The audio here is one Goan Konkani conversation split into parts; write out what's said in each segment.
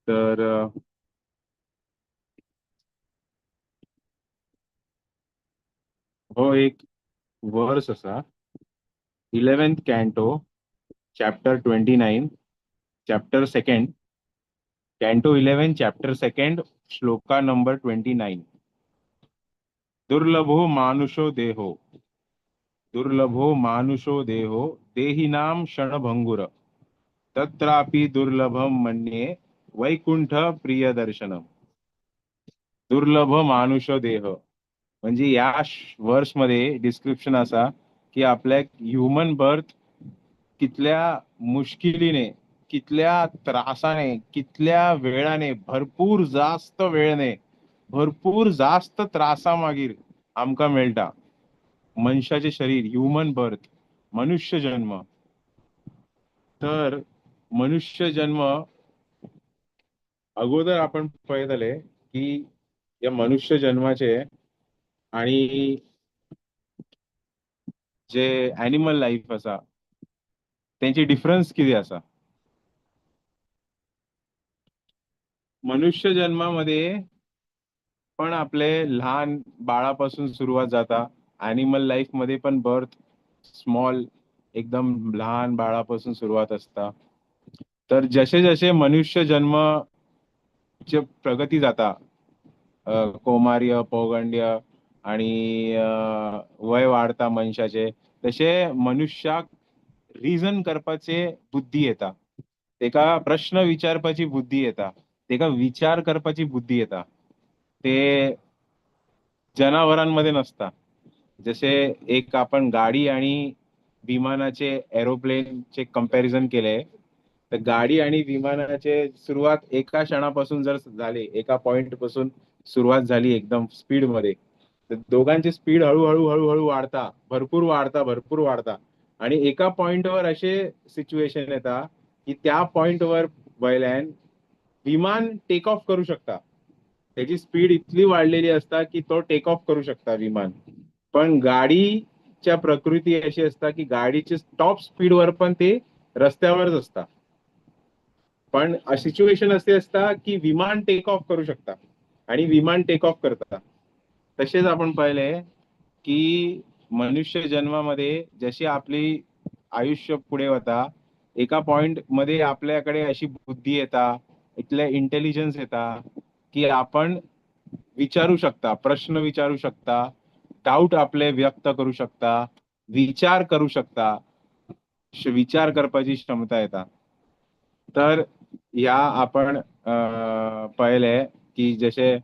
तर हो एक वर्स आसा, 11th canto chapter 29, chapter second, canto 11 chapter second, shloka number 29. दुर्लभो मानुषो देहो, दुर्लभो मानुषो देहो देहिनाम क्षणभंगुर, तत्रापि दुर्लभम मन्ये वैकुंठ प्रियदर्शनम. दुर्लभ मानुष देह म्हणजे या वर्स मध्ये डिस्क्रिप्शन असा की आपल्या ह्युमन बर्थ कितल्या मुश्किलीने, कितल्या त्रासाने, कितल्या वेळाने, भरपूर जास्त वेळने, भरपूर जास्त त्रासा मागीर आमकां मेळटा मनशाचे शरीर, ह्युमन बर्थ, मनुष्य जन्म. तर मनुष्य जन्म अगोदर आपण पळयतले की या मनुष्य जन्माचे आणि जे एनिमल लाईफ आसा तेंचे डिफरन्स कितें आसा. मनुष्य जन्मामध्ये पण आपले लहान बाळापासून सुरुवात जाता, एनिमल लाईफ मध्ये पण बर्थ स्मॉल एकदम लहान बाळापासून सुरुवात असता. तर जसे जसे मनुष्य जन्म चे प्रगती जाता, कौमार्य, पौगंड्य आणि वय वाढता मनशाचे, तशे मनुष्याक रिजन करपाचे बुद्धी येता, तेका प्रश्न विचारपाची बुद्धी येता, तेका विचार करपाची बुद्धी येता. ते जनावरांमध्ये नसता. जसे एक आपण गाडी आणि विमानाचे एरोप्लेनचे कंपॅरिझन केले, तर गाडी आणि विमानाचे सुरुवात एका क्षणापासून जर झाली, एका पॉइंट पासून सुरुवात झाली एकदम स्पीड मध्ये, तर दोघांची स्पीड हळूहळू हळूहळू वाढता, भरपूर वाढता, भरपूर वाढता, आणि एका पॉइंटवर असे सिच्युएशन येता की त्या पॉइंटवर वयल्यान विमान टेक ऑफ करू शकता. त्याची स्पीड इतली वाढलेली असता की तो टेक ऑफ करू शकता विमान. पण गाडीच्या प्रकृती अशी असता की गाडीचे टॉप स्पीडवर पण ते रस्त्यावरच असता. पण सिच्युएशन असे असता की विमान टेक ऑफ करू शकता आणि विमान टेक ऑफ करता. तसेच आपण पाहिले की मनुष्य जन्मामध्ये जशी आपली आयुष्य पुढे होता, एका पॉइंट मध्ये आपल्याकडे अशी बुद्धी येता, इतले इंटेलिजन्स येता की आपण विचारू शकता, प्रश्न विचारू शकता, डाऊट आपले व्यक्त करू शकता, विचार करू शकता, विचार करपाची क्षमता येता. तर ह्या आपण पळयले की जशे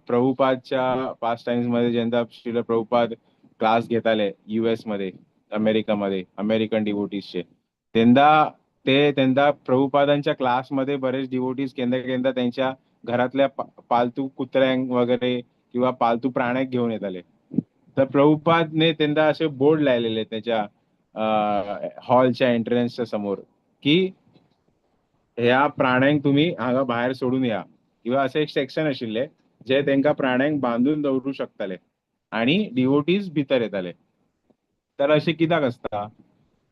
प्रभुपादच्या पास्ट टाइम्स मध्ये जेन्ना श्रील प्रभुपाद क्लास घेताले युएस मध्ये, अमेरिकामध्ये, अमेरिकन डिवोटीजचे, तेन्ना ते तेन्ना प्रभुपादांच्या क्लासमध्ये बरेच डिवोटीज केन्ना केन्ना त्यांच्या घरातल्या पालतू कुत्र्यांक वगैरे किंवा पालतू प्राण्यांक घेऊन येताले. तर प्रभुपादने तेन्ना असे बोर्ड लायलेले त्याच्या हॉलच्या एंट्रन्सच्या समोर की ह्या प्राण्यांक तुम्ही हांगा भायर सोडून या, किंवा असे एक सेक्शन आशिल्ले जे तेंका प्राण्यांक बांदून दवरू शकताले आणि डिवोटीज भितर येताले. तर अशें कित्याक आसता?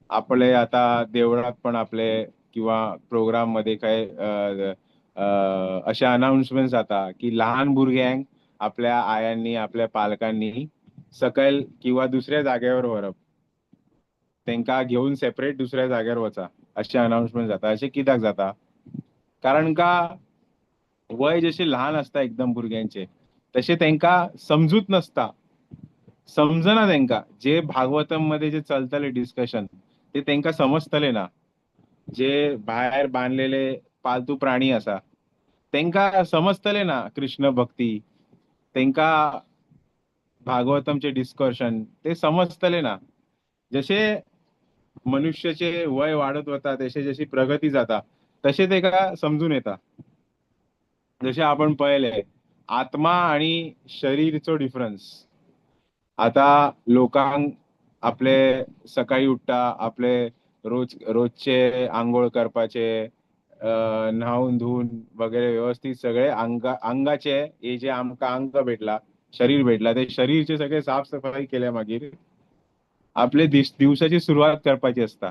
आपले आता देवळात पण आपले किंवा प्रोग्राम मध्ये काय अशे अनाउन्समेंट जाता की लहान भुरग्यांक आपल्या आयांनी, आपल्या पालकांनी सकयल किंवा दुसऱ्या जाग्यावर व्हरप, तेंका घेऊन सेपरेट दुसऱ्या जाग्यार वचा, अशें अनाउन्समेंट जाता. अशें कित्याक जाता? कारण का वय जशें ल्हान आसता एकदम भुरग्यांचे तशें तेंका समजूत नसता, समजना तेंका जे भागवतम मध्ये जे चलतले डिस्कशन ते तेंका समजतले ना. जे भायर बांदलेले पालतू प्राणी आसा तेंका समजतले ना कृष्ण भक्ती, तेंका भागवतमचे डिस्कशन ते समजतले ना. जशे मनुष्याचे वय वाढत वता तशे जशी प्रगती जाता तशे तेका समजून येता. जशे आपण पळयले आत्मा आणि शरीरचो डिफरन्स. आता लोकांक आपले सकाळी उठता, आपले रोजचे आंघोळ करपाचे, न्हावून धुवून वगैरे व्यवस्थित सगळे अंगाचे हे जे आमकां अंग भेटला, शरीर भेटला, ते शरीरचे सगळे साफसफाई केल्या मागीर आपले दिवसाची सुरुवात करपाची असता.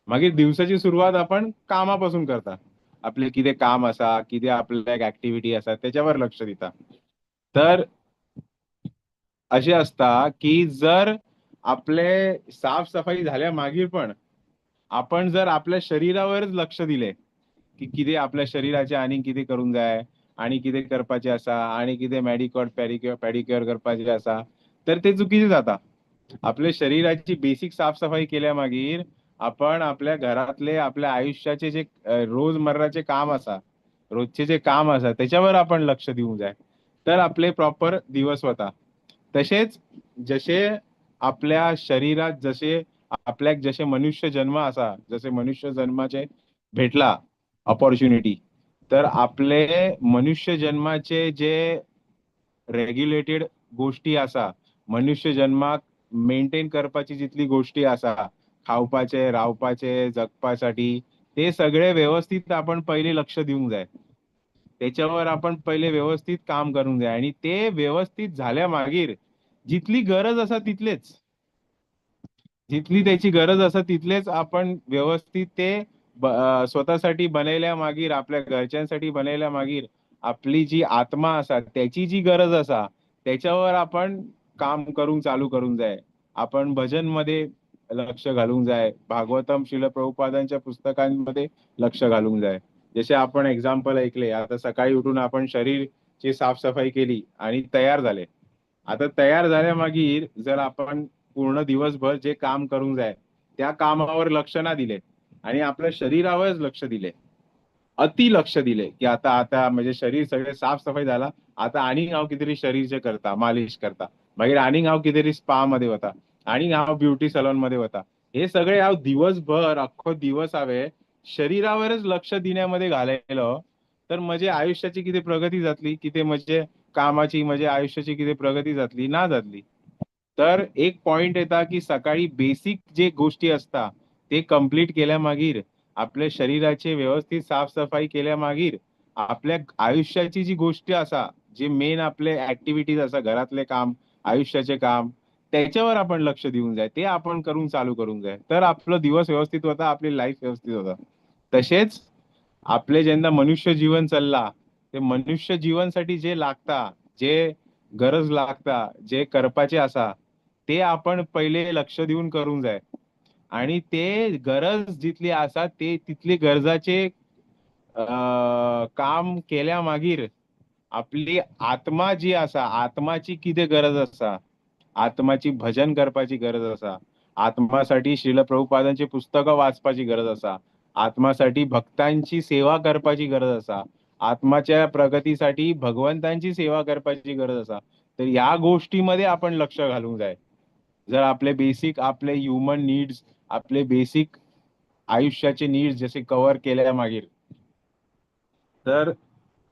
मागीर दिवसाची सुरुवात आपण कामापासून करता. आपले कितें काम आसा, कितें आपल्याक ऍक्टिव्हिटी आसा त्याच्यावर लक्ष दिता. तर अशें आसता की जर आपले साफसफाई झाल्या मागीर पण आपण जर आपल्या शरीरावरच लक्ष दिले की कितें आपल्या शरीराचे आनी कितें करूंक जाय आनी कितें करपाचें आसा आनी कितें मॅडिक्योर पेडिक्योर पेडिक्योर करपाचें आसा, तर ते चुकीचें जाता. आपल्या शरीराची बेसिक साफसफाई केल्या मागीर आपण आपल्या घरातले आपल्या आयुष्याचे जे रोजमर्राचे काम आसा, रोजचे जे काम आसा त्याच्यावर आपण लक्ष दिवंक जाय, तर आपले प्रॉपर दिवस वता. तशेंच जशे आपल्या शरीरात जशे आपल्याक जशे मनुष्य जन्म आसा, जसे मनुष्य जन्माचे भेटला अपॉर्च्युनिटी, तर आपले मनुष्य जन्माचे जे रेग्युलेटेड गोष्टी आसा, मनुष्य जन्माक मेंटेन करपाची जितली गोष्टी आसा, खावपाचे, रावपाचे, जगपासाठी, ते सगळे व्यवस्थित आपण पहिले लक्ष दिवंक जाय, त्याच्यावर आपण पहिले व्यवस्थित काम करूंक जाय. आणि ते व्यवस्थित झाल्या मागीर जितली गरज आसा तितलेच, जितली त्याची गरज आसा तितलेच आपण व्यवस्थित ते स्वतःसाठी बनयल्या मागीर, आपल्या घरच्यांसाठी बनयल्या मागीर आपली जी आत्मा आसा त्याची जी गरज आसा त्याच्यावर आपण काम करूंक चालू करूंक जाय. आपण भजन मध्ये लक्ष घालूंक जाय, भागवतम श्रील प्रभुपादांच्या पुस्तकांमध्ये लक्ष घालूंक जाय. जसे आपण एक्झाम्पल ऐकले, आता सकाळी उठून आपण शरीरची साफसफाई केली आणि तयार झाले. आता तयार झाल्या मागीर जर आपण पूर्ण दिवसभर जे काम करूंक जाय त्या कामावर लक्ष ना दिले आणि आपल्या शरीरावरच लक्ष दिले, अति लक्ष दिले की आता आता म्हणजे शरीर सगळे साफसफाई झाला, आता आनी हांव कितें तरी शरीरचे करता, मालिश करता, मागीर आनीक हांव कितें तरी स्पा मध्ये वता, आनीक हांव ब्युटी सलॉन मध्ये वता, हे सगळे हांव दिवसभर अख्खो दिवस हांवें शरीरावरच लक्ष दिण्यामध्ये घालयलो तर म्हजे आयुष्याची कितें प्रगती जातली, कितें म्हजे कामाची, म्हजे आयुष्याची कितें प्रगती जातली ना जातली. तर एक पॉइंट येता की सकाळी बेसिक जे गोष्टी असता ते कंप्लीट केल्या मागीर, आपल्या शरीराचे व्यवस्थित साफसफाई केल्या मागीर आपल्या आयुष्याची जी गोष्टी आसा, जे मेन आपले ऍक्टिव्हिटीज आसा, घरातले काम, आयुष्याचे काम, त्याच्यावर आपण लक्ष दिवंक जाय, ते आपण करूंक चालू करूंक जाय, तर आपलो दिवस व्यवस्थित वता, आपली लाईफ व्यवस्थित वता. तशेंच आपले जेन्ना मनुष्य जीवन चल्ला ते मनुष्य जीवनसाठी जे लागता, जे गरज लागता, जे करपाचे आसा ते आपण पहिले लक्ष दिवन करूंक जाय. आणि ते गरज जितली आसा ते तितली गरजाचे काम केल्या मागीर आपली आत्मा जी आसा, आत्माची कितें गरज आसा, आत्माची भजन करपाची गरज आसा, आत्मासाठी श्रील प्रभुपादांची पुस्तकं वाचपाची गरज आसा, आत्मासाठी भक्तांची सेवा करपाची गरज आसा, आत्माच्या प्रगतीसाठी भगवंतांची सेवा करपाची गरज आसा. तर ह्या गोष्टीमध्ये आपण लक्ष घालूंक जाय. जर आपले बेसिक, आपले ह्युमन नीड्स, आपले बेसिक आयुष्याचे नीड्स जसे कव्हर केल्या मागीर, तर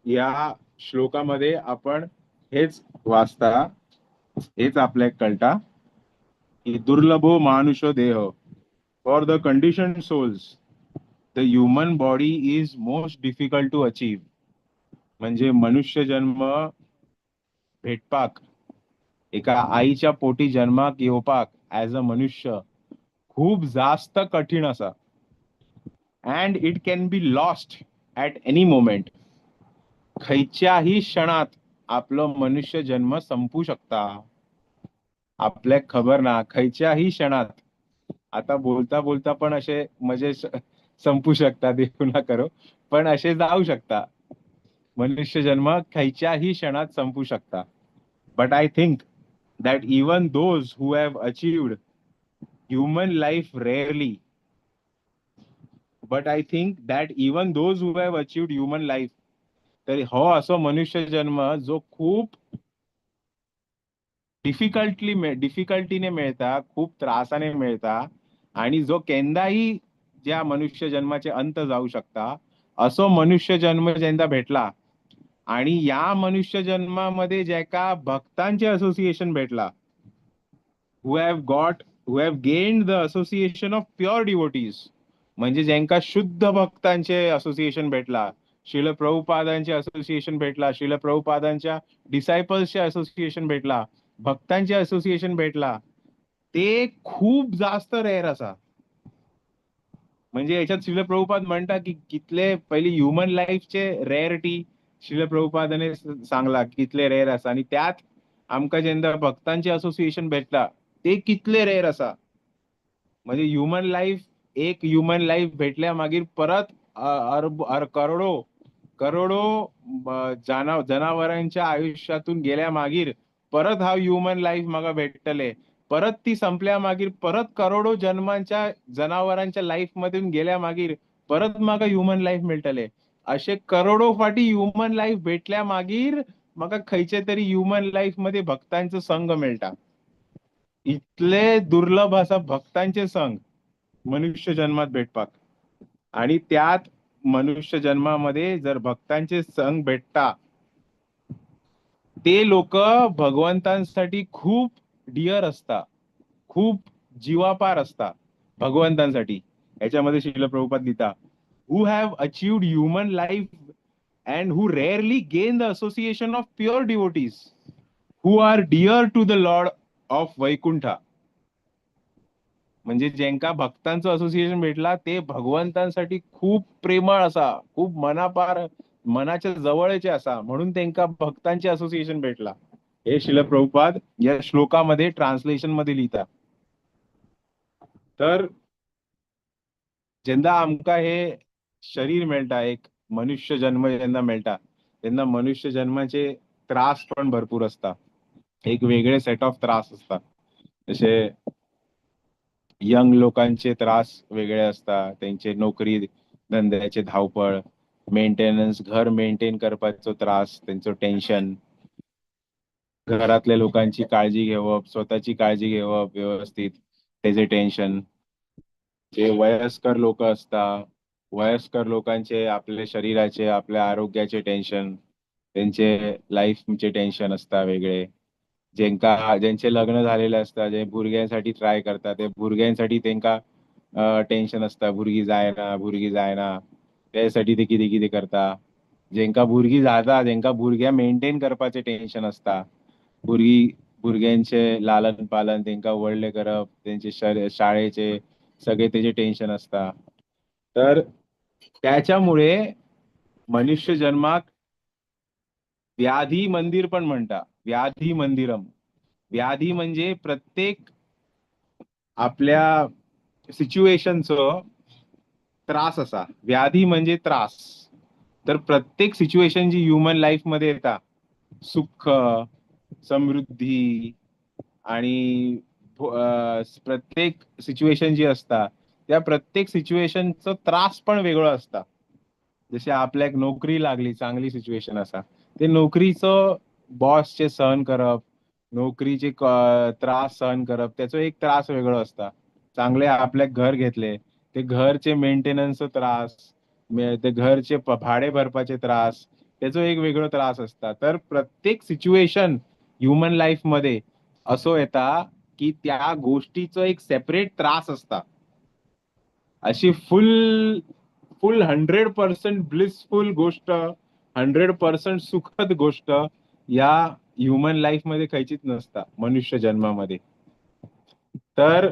या श्लोकामध्ये आपण हेच वाचता, हेच आपल्याक कळटा की दुर्लभो मानुषो देह, for the conditioned souls the human body is most difficult to achieve. म्हणजे मनुष्य जन्म भेटपाक, एका आईच्या पोटी जन्माक येवपाक ॲज अ मनुष्य खूप जास्त कठीण आसा. And it can be lost at any moment. खंयच्याही क्षणात आपलो मनुष्य जन्म संपू शकता, आपल्याक खबर ना, खंयच्याही क्षणात. आता बोलता बोलता पण असे मजे संपू शकता, देव ना करो, पण असे जाऊ शकता. मनुष्य जन्म खंयच्याही क्षणात संपू शकता. But I think that even those who have achieved human life rarely, but I think that even those who have achieved human life, तर हो असो मनुष्य जन्म जो खूप डिफिकल्टीने मेळता, खूप त्रासाने मेळता आणि जो केन्नाही ज्या मनुष्य जन्माचे अंत जाऊ शकता, असो मनुष्य जन्म जेन्ना भेटला आणि या मनुष्य जन्मामध्ये ज्याका भक्तांचे असोसिएशन भेटला, who have gained the association of pure devotees, म्हणजे ज्यांका शुद्ध भक्तांचे असोसिएशन भेटला, श्रील प्रभुपादांचे असोसिएशन भेटला, श्रील प्रभुपादांच्या डिसायपल्सचे असोसिएशन भेटला, भक्तांचे असोसिएशन भेटला, ते खूप जास्त रेअर असा. म्हणजे याच्यात श्रील प्रभुपाद म्हणता की कितले पयली ह्युमन लायफचे रेअरिटी श्रील प्रभुपादाने सांगला कितले रेअर आसा, आणि त्यात आमकां जेन्ना भक्तांचे असोसिएशन भेटला ते कितले रेअर आसा. म्हणजे ह्युमन लायफ, एक ह्युमन लायफ भेटल्या मागीर परत अरब करोडो करोडो जनावरांच्या आयुष्यातून गेल्या मागीर परत हा ह्युमन लायफ म्हाका भेटतले, परत ती संपल्या मागीर परत करोडो जन्मांच्या जनावरांच्या लायफ मधून गेल्या मागीर परत म्हाका ह्युमन लायफ मेळटले. असे करोडो फाटी ह्युमन लायफ भेटल्या मागीर म्हाका खंयचे तरी ह्युमन लायफ मध्ये भक्तांचो संग मेळटा. इतले दुर्लभ आसा भक्तांचे संग मनुष्य जन्मात भेटपाक. आणि त्यात मनुष्य जन्मामध्ये जर भक्तांचे संग भेटता ते लोक भगवंतांसाठी खूप डिअर असता, खूप जीवापार असता भगवंतांसाठी. याच्यामध्ये श्रील प्रभुपाद लिहिता, who have achieved human life and who rarely gain the association of pure devotees who are dear to the Lord of Vaikuntha. म्हणजे ज्यांका भक्तांचं असोसिएशन भेटला ते भगवंतांसाठी खूप प्रेमळ असा, खूप मनापार मनाच्या जवळचे असा, म्हणून त्यांका भक्तांचे असोसिएशन भेटला. हे श्रील प्रभुपाद या श्लोकामध्ये ट्रान्सलेशन मध्ये लिहिता. तर जेन्ना आमकां हे शरीर मेळटा, एक मनुष्य जन्म जेन्ना मेळटा तेन्ना मनुष्य जन्माचे त्रास पण भरपूर असता. एक वेगळे सेट ऑफ त्रास असता. जशे यंग लोकांचे त्रास वेगळे असता, त्यांचे नोकरी धंद्याचे धावपळ, मेंटेनन्स, घर मेंटेन करपाचो त्रास, त्यांचो टेन्शन, घरातल्या लोकांची काळजी घेवप, स्वतःची काळजी घेवप व्यवस्थित, तेजे टेन्शन. जे वयस्कर लोक असता, वयस्कर लोकांचे आपले शरीराचे, आपल्या आरोग्याचे टेन्शन, त्यांचे लाईफचे टेन्शन असता वेगळे. जेंका ज्यांचे लग्न झालेले असता, जे भुरग्यांसाठी ट्राय करता, ते भुरग्यांसाठी तेंका टेन्शन असता, भुरगीं जायना भुरगीं जायना, त्यासाठी ते कितें कितें करता. जेंका भुरगीं जाता तेंका भुरग्यां मेंटेन करपाचें टेन्शन असता, भुरगीं भुरग्यांचे लालन पालन, तेंका व्हडले करप, तेंचे शाळेचे सगळे तेजे टेन्शन असता. तर त्याच्यामुळे मनुष्य जन्माक व्याधी मंदिर पण म्हणता, व्याधी मंदिरम. व्याधी म्हणजे प्रत्येक आपल्या सिच्युएशनचो त्रास असा, व्याधी म्हणजे त्रास. तर प्रत्येक सिच्युएशन जी ह्युमन लाईफ मध्ये येता, सुख, समृद्धी आणि प्रत्येक सिच्युएशन जी असता त्या प्रत्येक सिच्युएशनचो त्रास पण वेगळो असता. जशे आपल्याक नोकरी लागली, चांगली सिच्युएशन आसा, ते नोकरीचो बॉसचे सहन करप, नोकरीचे त्रास सहन करप, त्याचो एक त्रास वेगळो असता. चांगले आपल्याक घर घेतले, ते घरचे मेंटेनन्सचो त्रास, ते घरचे भाडे भरपाचे त्रास, त्याचो एक वेगळो त्रास असता. तर प्रत्येक सिच्युएशन ह्युमन लाईफ मध्ये असो येता की त्या गोष्टीचो एक सेपरेट त्रास असता. अशी फुल फुल 100% ब्लिसफुल गोष्ट, 100% सुखद गोष्ट या ह्युमन लाईफ मध्ये खंयचीच नसता मनुष्य जन्मामध्ये. तर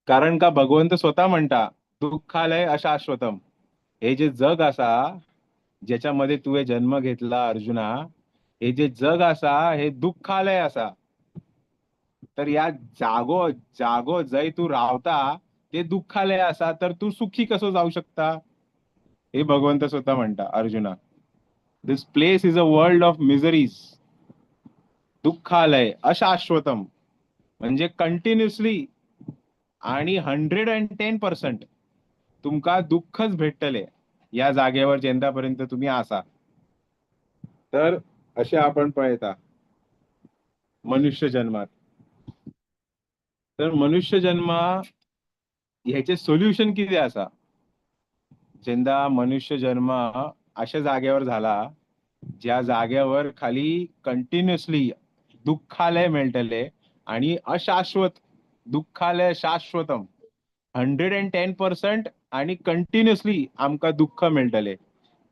कारण का भगवंत स्वतः म्हणता दुःखालय अशाश्वतम. हे जे जग असा ज्याच्यामध्ये तुवें जन्म घेतला अर्जुना, हे जे जग असा हे दुःखालय असा. तर या जागो जागो जय तू रावता ते दुःखालय असा, तर तू सुखी कसो जाऊ शकता, हे भगवंत स्वतः म्हणता अर्जुना. This place is a world of miseries. दुःखालय अशाश्वतम म्हणजे कंटिन्युअसली आणि 110% तुमका दुःखच भेटतले या जागेवर जेंदापर्यंत तुम्ही आसा. तर असे आपण पळयता मनुष्य जन्मात. तर मनुष्य जन्मा ह्याचे सोल्युशन कितें आसा? जेन्ना मनुष्य जन्म अशा जाग्यावर झाला ज्या जाग्यावर खाली कंटिन्युअसली दुःखालय मेळटले आणि अशाश्वत दुःखालय शाश्वतम 110% आणि कंटिन्युअसली आमकां दुःख मेळटले,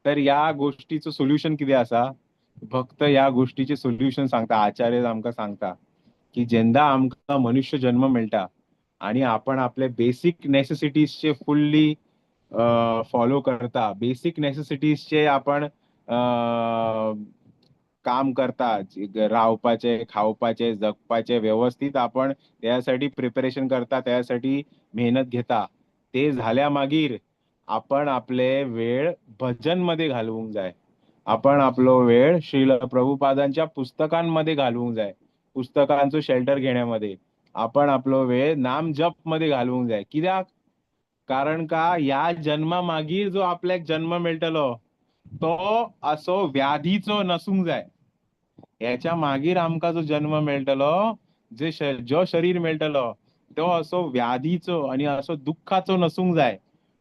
तर ह्या गोष्टीचो सोल्युशन कितें आसा? भक्त ह्या गोष्टीचे सोल्युशन सांगता, आचार्य आमकां सांगता की जेन्ना आमकां मनुष्य जन्म मेळटा आणि आपण आपले बेसिक नेसेसिटीजचे फुल्ली फॉलो करता, बेसिक नेसेसिटीजचे आपण काम करता, रावपाचे, खावपाचे, जगपाचे व्यवस्थित आपण त्यासाठी प्रिपरेशन करता, त्यासाठी मेहनत घेता. ते झाल्या मागीर आपण आपले वेळ भजन मध्ये घालवूंक जाय, आपण आपलो वेळ श्रील प्रभुपादांच्या पुस्तकांमध्ये घालवूंक जाय, पुस्तकांचो शेल्टर घेण्यामध्ये आपण आपलो वेळ नाम जप मध्ये घालवूंक जाय. कित्याक? कारण का ह्या जन्मा मागीर जो आपल्याक जन्म मेळटलो तो असो व्याधीचो नसूंक जाय. ह्याच्या मागीर आमकां जो जन्म मेळटलो, जे जो शरीर मेळटलो तो असो व्याधीचो आनी असो दुःखाचो नसूंक जाय.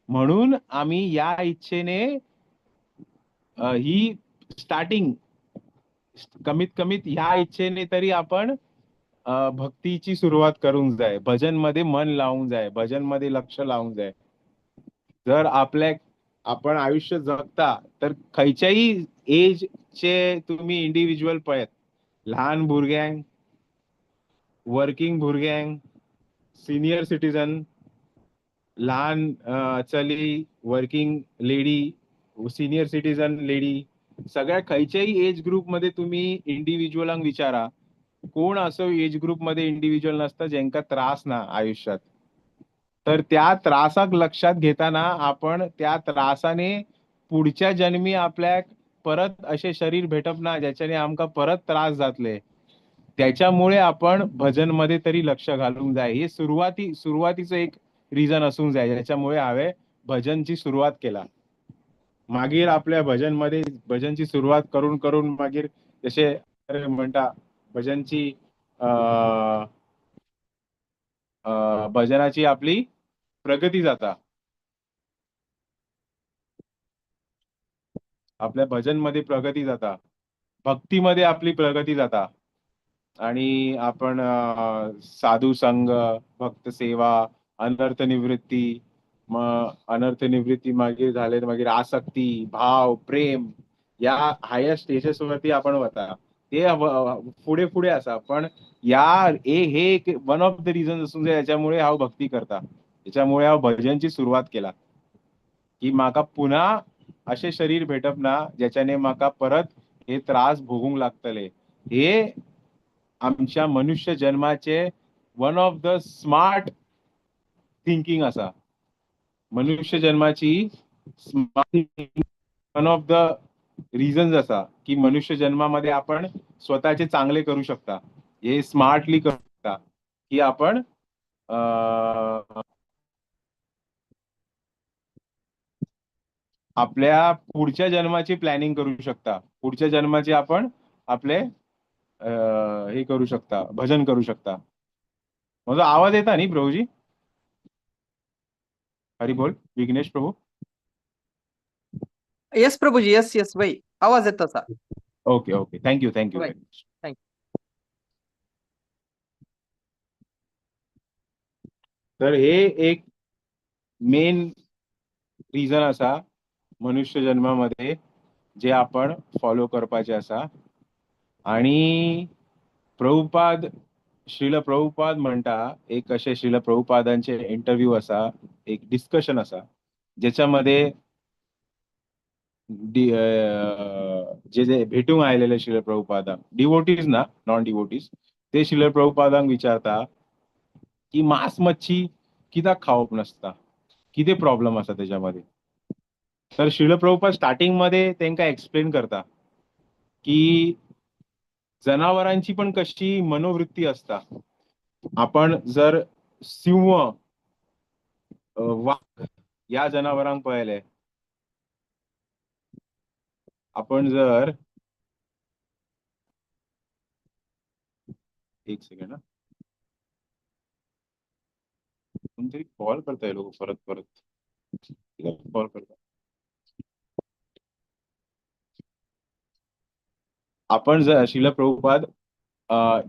म्हणून आमी ह्या इच्छेने ही स्टार्टिंग कमीत कमीत ह्या इच्छेने तरी आपण भक्तीची सुरुवात करूंक जाय, भजन मध्ये मन लावूंक जाय, भजन मध्ये लक्ष लावूंक जाय. जर आपल्याक आपण आयुष्य जगता तर खंयच्याय एजचे तुम्ही इंडिव्हिज्युअल पळयत, ल्हान भुरग्यांक, वर्किंग भुरग्यांक, सिनियर सिटीजन, ल्हान चली, working lady, senior citizen lady, सगळ्या खंयच्याय एज ग्रुप मध्ये तुम्ही इंडिव्हिज्युअलांक विचारा, कोण असो एज ग्रुप मध्ये इंडिव्हिज्युअल नसता ज्यांका त्रास ना आयुष्यात. तर त्या त्रासाक लक्षात घेताना आपण त्या त्रासाने पुढच्या जन्मी आपल्याक परत असे शरीर भेटप ना ज्याच्याने आमका परत त्रास जातले, त्याच्यामुळे आपण भजन मध्ये तरी लक्ष घालूंक जाय. हे सुरुवातीचं एक रिझन असूंक जाय ज्याच्यामुळे हांवें भजनची सुरुवात केला. मागीर आपल्या भजन मध्ये भजनची सुरुवात करून करून मागीर जशे म्हणटा भजनची भजनाची आपली प्रगती जाता, आपल्या भजन मध्ये प्रगती जाता, भक्तीमध्ये आपली प्रगती जाता. आणि आपण साधू संघ, भक्त सेवा, अनर्थ निवृत्ती, मग अनर्थ निवृत्ती मागीर झाले मागीर आसक्ती, भाव, प्रेम या हायस्ट स्टेजेस वरती आपण वता. ते फुडें फुडें आसा. पण या हे एक वन ऑफ the reason आसूंक जाय ज्याच्यामुळे हांव भक्ती करता, त्याच्यामुळे हांव भजनची सुरवात केला की म्हाका पुन्हा अशें शरीर भेटप ना ज्याच्याने म्हाका परत हे त्रास भोगूंक लागतले. हे आमच्या मनुष्य जन्माचे one of the smart thinking आसा. मनुष्य जन्माची smart one of the reasons आसा की मनुष्य जन्मामध्ये आपण स्वतःचे चांगले करू शकता, हे स्मार्टली करू शकता की आपण आपल्या पुढच्या जन्माची प्लॅनिंग करू शकता, पुढच्या जन्माची आपण आपले हे करू शकता, भजन करू शकता. माझा आवाज येता न्ही प्रभूजी? हरी बोल विघ्नेश प्रभू. येस प्रभूजी, येस येस बाई, आवाज येत तसा. Okay okay, thank you, thank you very much. Thank you. तर हे एक मेन रिझन आसा मनुष्य जन्मामध्ये जे आपण फॉलो करपाचे आसा. आणि प्रभुपाद, श्रील प्रभुपाद म्हणटा एक अशे श्रील प्रभुपादांचे इंटरव्यू आसा, एक डिस्कशन आसा ज्याच्यामध्ये जे जे भेटूंक आयलेले श्रील प्रभुपादांक डिवोटीज ना, नॉन डिवोटीज, ते श्रील प्रभुपादांक विचारता की मांस मच्छी कित्याक खावप नासता, कितें प्रॉब्लम आसा तेच्यामध्ये. तर श्रील प्रभुपाद स्टार्टिंग मध्ये तेंका एक्सप्लेन करता की जनावरांची पण कशी मनोवृत्ती असता. आपण जर सिंह, वाघ या जनावरांक पळयले, आपण जर एक सेकंड, कोणतरी कॉल करताय लोक परत परत, कॉल करता. आपण जर श्रील प्रभुपाद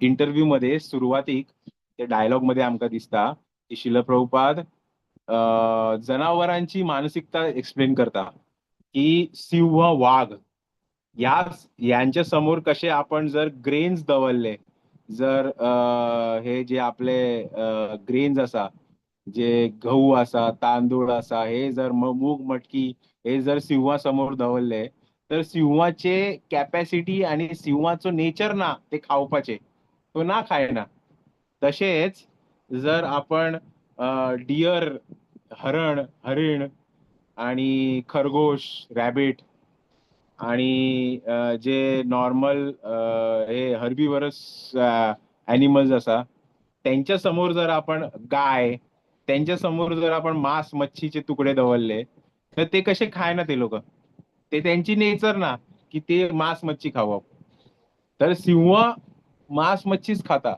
इंटरव्यू मध्ये सुरुवातीक ते डायलॉग मध्ये आमकां दिसता की श्रील प्रभुपाद जनावरांची मानसिकता एक्सप्लेन करता की सिंह, वाघ या यांच्या समोर कसे आपण जर ग्रेन्स दवरले जर हे जे आपले ग्रेन्स आसा, जे गहू आसा, तांदूळ आसा, हे जर मूग मटकी हे जर सिंहा समोर दवरले तर सिंहाचे कॅपॅसिटी आणि सिंहाचो नेचर ना ते खावपाचे, तो ना खायना. तशेंच जर आपण डियर, हरण, हरीण आणि खरगोश, रॅबिट आणि जे नॉर्मल हे हर्बिवरस ॲनिमल्स आसा त्यांच्या समोर जर आपण गाय, त्यांच्या समोर जर आपण मांस मच्छीचे तुकडे दवरले तर ते कसे खायना ते लोक, ते त्यांची नेचर ना की ते मांस मच्छी खावप. तर सिंह मांस मच्छीच खाता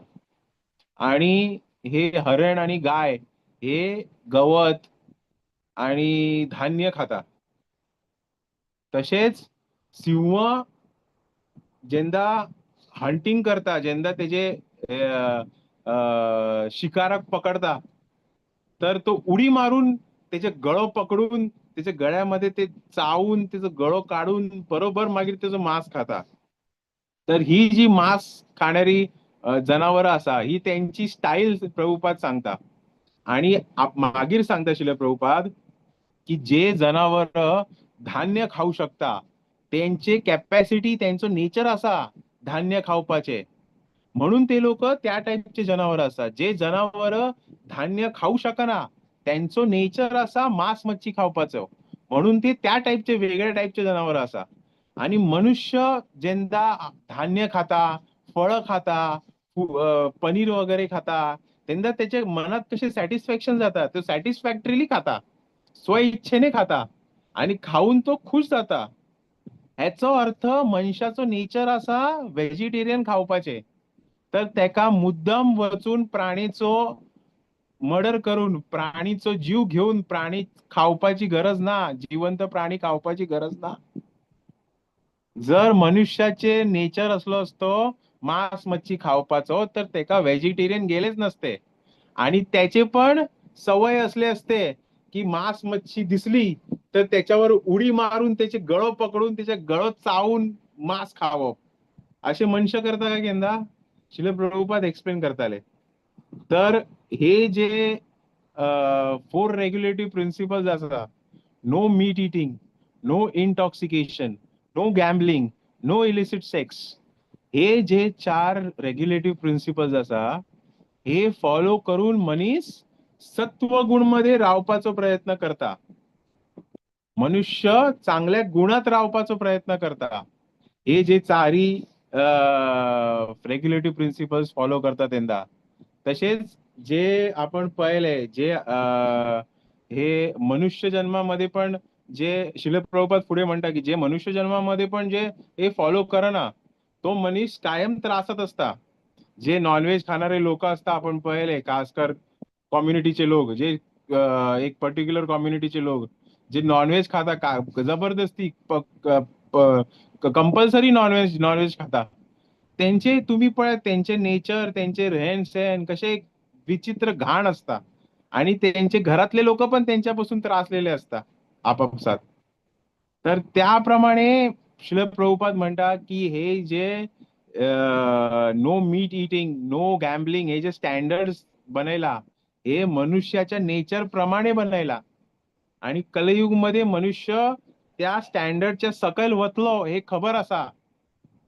आणि हे हरण आणि गाय हे गवत आणि धान्य खाता. तशेंच सिंह जेन्ना हंटींग करता, जेन्ना तेजे शिकाराक पकडता तर तो उडी मारून तेजे गळो पकडून तेच्या गळ्यामध्ये ते चावून तेजो गळो काडून बरोबर मागीर तेजो मांस खाता. तर ही जी मांस खाणारी जनावरां आसा ही तेंची स्टायल प्रभुपाद सांगता. आणि मागीर सांगता शिले प्रभुपाद की जे जनावर धान्य खाऊ शकता तेंचे कॅपॅसिटी, तेंचो नेचर आसा धान्य खावपाचे, म्हणून ते लोक त्या टायपचे जनावर आसा. जे जनावर धान्य खाऊ शकना तेंचो नेचर आसा मांस मच्छी खावपाचो, म्हणून ते त्या टायपचे वेगळ्या टायपचे जनावर आसा. आणि मनुष्य जेन्ना धान्य खाता, फळं खाता, पनीर वगैरे खाता तेन्ना तेच्या मनात कशें सॅटिस्फॅक्शन जाता, तो सॅटिस्फॅक्टरीली खाता, स्वइच्छेने खाता आणि खाऊन तो खुश जाता. हेचो अर्थ मनशाचो नेचर आसा व्हेजिटेरियन खावपाचे, तर तेका मुद्दम वचून प्राणीचो मर्डर करून प्राणीचो जीव घेवन प्राणी खावपाची गरज ना, जिवंत प्राणी खावपाची गरज ना. जर मनुष्याचे नेचर असलो असतो मांस मच्छी खावपाचो तर तेका व्हेजिटेरियन गेलेच नसते. आणि त्याचे पण सवय असले असते की मांस मच्छी दिसली तर त्याच्यावर उडी मारून त्याचे गळो पकडून त्याच्या गळो चावून मांस खावप, असे मनुष्य करता का केन्ना? शिल प्रभुपाद एक्सप्लेन करताले. तर हे जे 4 रेग्युलेटिव्ह प्रिन्सिपल्स आसा, no meat eating, no intoxication, no gambling, no illicit sex, हे जे 4 रेग्युलेटिव्ह प्रिन्सिपल्स आसा हे फॉलो करून मनीस सत्वगुण मध्ये रावपाचो प्रयत्न करता, मनुष्य चांगल्या गुणात रावपाचो प्रयत्न करता. हे जे चारी रेग्युलेटिव्ह प्रिन्सिपल्स फॉलो करता तेन्ना. तशेंच जे आपण पळयले जे हे मनुष्य जन्मामध्ये पण जे शिल प्रभुपाद फुडें म्हणटा की जे मनुष्य जन्मामध्ये पण जे हे फॉलो करना तो मनीस कायम त्रासात असता. जे नॉनव्हेज खाणारे लोक असता आपण पळयले, खासकर कम्युनिटीचे लोक, जे एक पर्टिक्युलर कम्युनिटीचे लोक जे नॉनव्हेज खाता का जबरदस्ती कंपल्सरी नॉनव्हेज खाता, तेंचे तुम्ही पळयात तेंचे नेचर, तेंचे रेहन सहन कशे विचित्र घाण असता आणि तेंचे घरातले लोक पण तेंच्यापासून त्रासलेले असता आपापसात. तर त्याप्रमाणे श्रील प्रभुपाद म्हणटा की हे जे no meat eating, no gambling हे जे स्टँडर्ड्स बनयला हे मनुष्याच्या नेचर प्रमाणे बनयला आणि कलयुग मध्ये मनुष्य त्या स्टँडर्डच्या सकयल वतलो हे खबर आसा,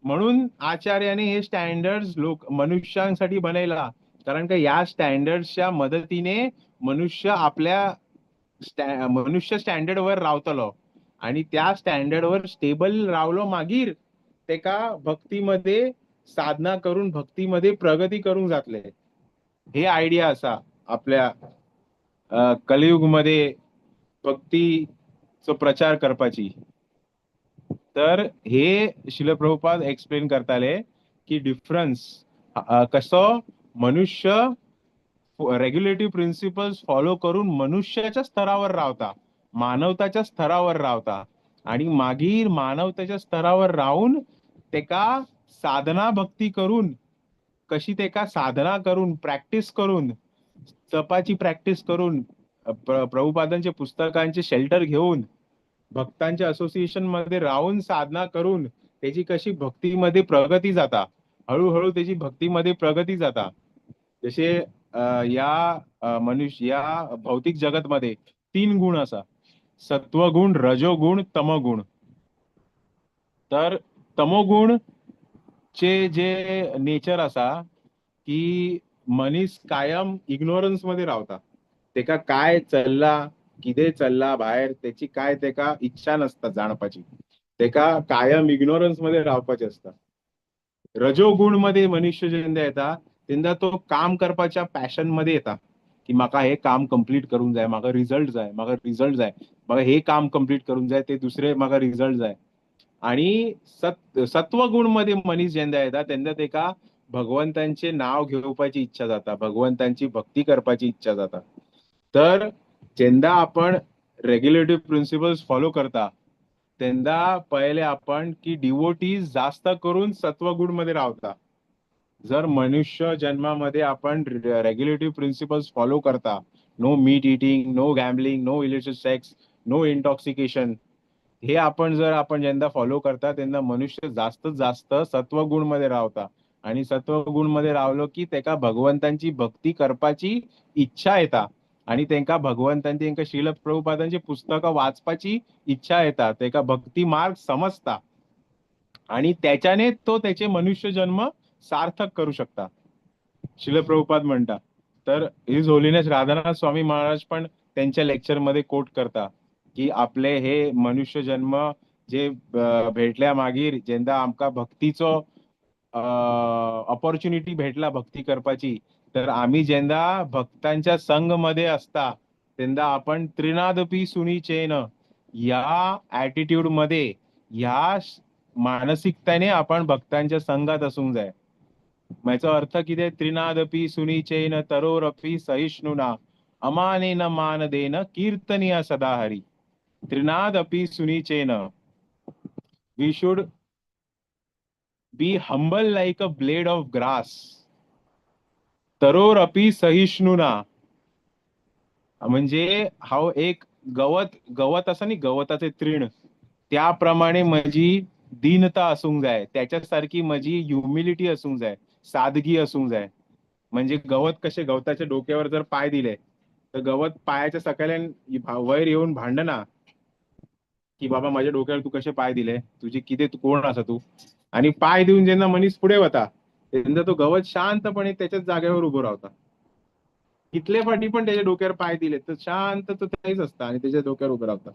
म्हणून आचार्याने हे स्टँडर्ड्स लोक मनुष्यांसाठी बनयला. कारण का या स्टँडर्ड्सच्या मदतीने मनुष्य आपल्या मनुष्य स्टँडर्डवर रावतलो आणि त्या स्टँडर्डवर स्टेबल रावलो मागीर तेका भक्तीमध्ये साधना करून भक्तीमध्ये प्रगती करूंक जातले. हे आयडिया आसा आपल्या कलयुग मध्ये भक्तीचो प्रचार करपाची. तर हे शिल प्रभुपाद एक्सप्लेन करताले की डिफरन्स कसो मनुष्य रेग्युलेटिव्ह प्रिन्सिपल्स फॉलो करून मनुष्याच्या स्तरावर रावता, मानवताच्या स्तरावर रावता आणि मागीर मानवताच्या स्तरावर रावून तेका साधना भक्ती करून कशी तेका साधना करून प्रॅक्टिस करून जपाची प्रॅक्टिस करून प्रभुपादांच्या पुस्तकांचे शेल्टर घेऊन भक्तांच्या असोसिएशन मध्ये राहून साधना करून त्याची कशी भक्तीमध्ये प्रगती जाता हळूहळू त्याची भक्तीमध्ये प्रगती जाता. जशे या मनुष्य या भौतिक जगतमध्ये तीन गुण असा, सत्वगुण, रजोगुण, तमोगुण. तर तमोगुण चे जे नेचर असा की मनीस कायम इग्नोरन्स मध्ये रावता, तेका काय चल्ला कितें चल्ला भायर तेची काय तेका इच्छा नसता जाणपाची, तेका कायम इग्नोरन्स मध्ये रावपाचें आसता. रजोगुण मध्ये मनुष्य जेन्ना येता तेन्ना तो काम करपाच्या पॅशन मध्ये येता की म्हाका हे काम कंप्लीट करूंक जाय, म्हाका रिजल्ट जाय, म्हाका रिजल्ट जाय, म्हाका हे काम कंप्लीट करूंक जाय, ते दुसरे म्हाका रिजल्ट जाय. आणि सत्वगुण मध्ये मनीस जेन्ना येता तेन्ना तेका भगवंतांचे नाव घेवपाची इच्छा जाता, भगवंतांची भक्ती करपाची इच्छा जाता. तर जेन्ना आपण रेग्युलेटिव्ह प्रिन्सिपल्स फॉलो करता तेन्ना पहिले आपण की डिवोटीज जास्त करून सत्वगुण मध्ये रावता. जर मनुष्य जन्मामध्ये आपण रेग्युलेटिव्ह प्रिन्सिपल्स फॉलो करता, no meat eating, no gambling, no illicit sex, no intoxication, हे आपण जर आपण जेन्ना फॉलो करता तेन्ना मनुष्य जास्त जास्त सत्वगुण मध्ये रावता. आणि सत्वगुण मध्ये रावलो की तेका भगवंतांची भक्ती करपाची इच्छा येता आणि तेंका भगवंतांची, तेंका श्रील प्रभुपादांची पुस्तकां वाचपाची इच्छा येता, तेका भक्ती मार्ग समजता आणि त्याच्याने तो त्याचे मनुष्य जन्म सार्थक करू शकता, श्रील प्रभुपाद म्हणता. तर his holiness Radhanath Swami Maharaj पण त्यांच्या लेक्चर मध्ये कोट करता की आपले हे मनुष्य जन्म जे भेटल्या मागीर जेन्ना आमकां भक्तीचो ऑपॉर्च्युनिटी भेटला भक्ती करपाची, तर आमी जेन्ना भक्तांच्या संग मध्ये असता तेन्ना आपण त्रिनादपी सुनीचेन ह्या ॲटिट्यूड मध्ये, ह्या मानसिकतेने आपण भक्तांच्या संघात असूंक जाय. याचो अर्थ कितें? त्रिनादपी सुनीचेन तरोरपी सहिष्णुना अमानेन मानदेन कीर्तनीय सदा Hari. त्रिनादपी सुनीचेन, we should be humble like a blade of grass. तरोरपी सहिष्णुना म्हणजे हांव एक गवत, गवत आसा न्ही, गवताचे तृण, त्याप्रमाणे म्हजी दीनता आसूंक जाय, त्याच्या सारकी म्हजी ह्युमिलिटी आसूंक जाय, सादगी आसूंक जाय. म्हणजे गवत कशें, गवताच्या डोक्यावर जर पाय दिले तर गवत पायाच्या सकयल्यान वयर येवन भांडना की बाबा माझ्या डोक्यावर तू कशे पाय दिले, तुझी कितें, तूं कोण आसा तूं. आणि पाय दिवन जेन्ना मनीस फुडें वता तेन्ना तो गवत शांतपणे त्याच्याच जाग्यावर उभो रावता. कितले फाटी पण त्याच्या डोक्यावर पाय दिले तर शांत तो थंयच असता आणि त्याच्या डोक्यावर उभं रावता.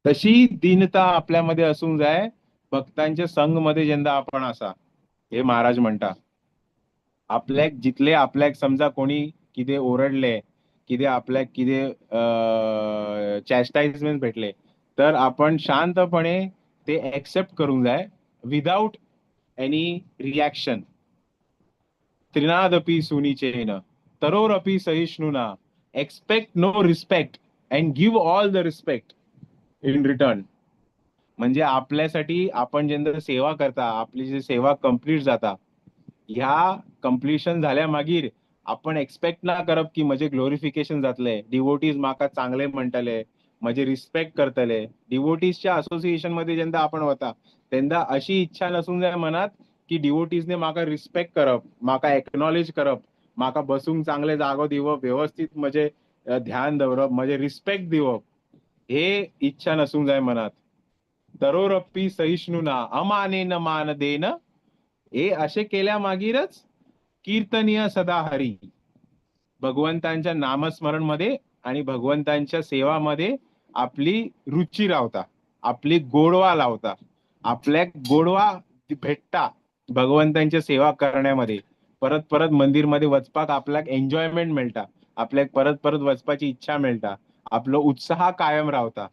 तशी दीनता आपल्यामध्ये असूंक जाय भक्तांच्या संग मध्ये जेन्ना आपण आसा. हे महाराज म्हणटा आपल्याक जितले आपल्याक समजा कोणी कितें ओरडले, कितें आपल्याक कितें चॅस्टाइजमेंट भेटले तर आपण शांतपणे ते एक्सेप्ट करूंक जाय विदाउट एनी रिएक्शन. त्रिनादपी सुनीचेन तरोरपी सहिष्णुना, expect no respect and give all the respect in return. म्हणजे आपल्यासाठी आपण जेन्ना सेवा करता, आपली जी सेवा कंप्लीट जाता, ह्या कंप्लिशन झाल्या मागीर आपण एक्सपेक्ट ना करप की म्हजें ग्लोरिफिकेशन जातलें, डिवोटीज म्हाका चांगले म्हणटले, म्हजे रिस्पेक्ट करतले. डिवोटीजच्या असोसिएशन मध्ये जेन्ना आपण वता तेन्ना अशी इच्छा नासूंक जाय मनात की डिवोटीजने म्हाका रिस्पेक्ट करप, म्हाका एक्नॉलेज करप, म्हाका बसूंक चांगले जागो दिवप, व्यवस्थीत म्हजें ध्यान दवरप, म्हजें रिस्पेक्ट दिवप, हे इच्छा नासूंक जाय मनात. तरोरपी सहिष्णुना अमानेन मान देन, हे असे केल्या मागीरच कीर्तनीय सदा हरी, भगवंतांच्या नामस्मरण मध्ये आणि भगवंतांच्या सेवामध्ये आपली रुची रावता, आपली गोडवा लावता, आपल्याक गोडवा भेटता भगवंतांच्या सेवा करण्यामध्ये. परत परत मंदिरमध्ये वचपाक आपल्याक एन्जॉयमेंट मेळटा, आपल्याक परत परत वचपाची इच्छा मेळटा, आपलो उत्साह कायम रावता.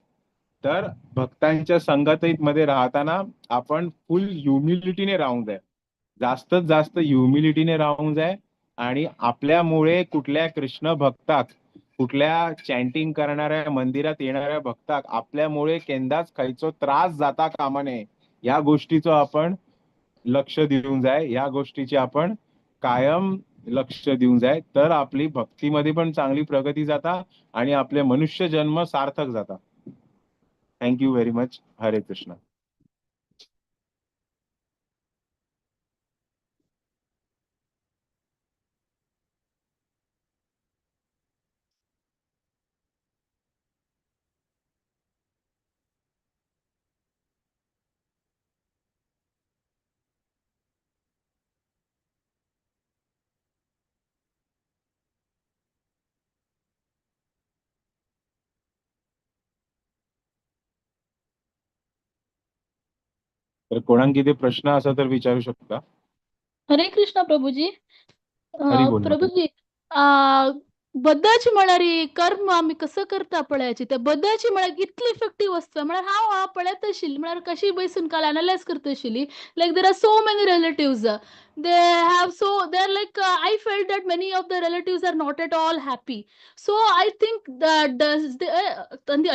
तर भक्तांच्या संगतीमध्ये राहताना आपण फुल ह्युमिलिटीने राहूंक जाय, जास्तीत जास्त ह्युमिलिटीने राहूंक जाय. आणि आपल्यामुळे कुठल्या कृष्ण भक्ताक, कुठल्या चॅन्टिंग करणाऱ्या मंदिरात येणाऱ्या भक्ताक आपल्यामुळे केन्नाच खंयचो त्रास जाता कामा नये ह्या गोष्टीचो आपण लक्ष दिवंक जाय, ह्या गोष्टीची आपण कायम लक्ष दिवंक जाय. तर आपली भक्तीमध्ये पण चांगली प्रगती जाता आणि आपले मनुष्य जन्म सार्थक जाता. Thank you very much. Hare Krishna. तर कोणाक कितें प्रश्न आसा तर विचारू शकता. हरे कृष्ण प्रभुजी. हरी बोल माता. प्रभुजी, बद्दाची म्हळ्यार कर्म आमी कसं करता पळयाची, त्या बद्दाची म्हळ्यार कितली इफेक्टीव आसता. म्हळ्यार हांव हांव पळयत आशिल्ली, म्हळ्यार कशी बसून काल एनलायज करता आशिल्ली, like there are so many relatives, they have, so they are like, I felt that many of the relatives are not at all happy. So I think does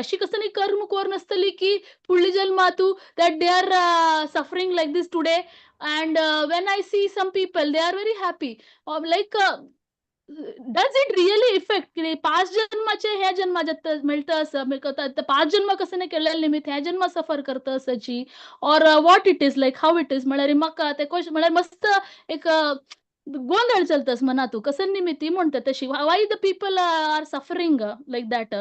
अशी कसं नाही कर्म कोर नसतली की पुढली जन्मातू that they are suffering like this today. And when I see some people, they are very happy. Like, does it really affect की पाच जन्माचे ह्या जन्माच्यात मेळटा असं, पाच जन्म कसं नाही केलेलं निमित्त ह्या जन्म सफर करता असाची, or what it is, like how it is? म्हळ्यार म्हाका ते क्वेश्चन, म्हळ्यार मस्त एक गोंधळ चलतस मनातू, कसं निमित्त म्हणता तशी, why the people are suffering like that?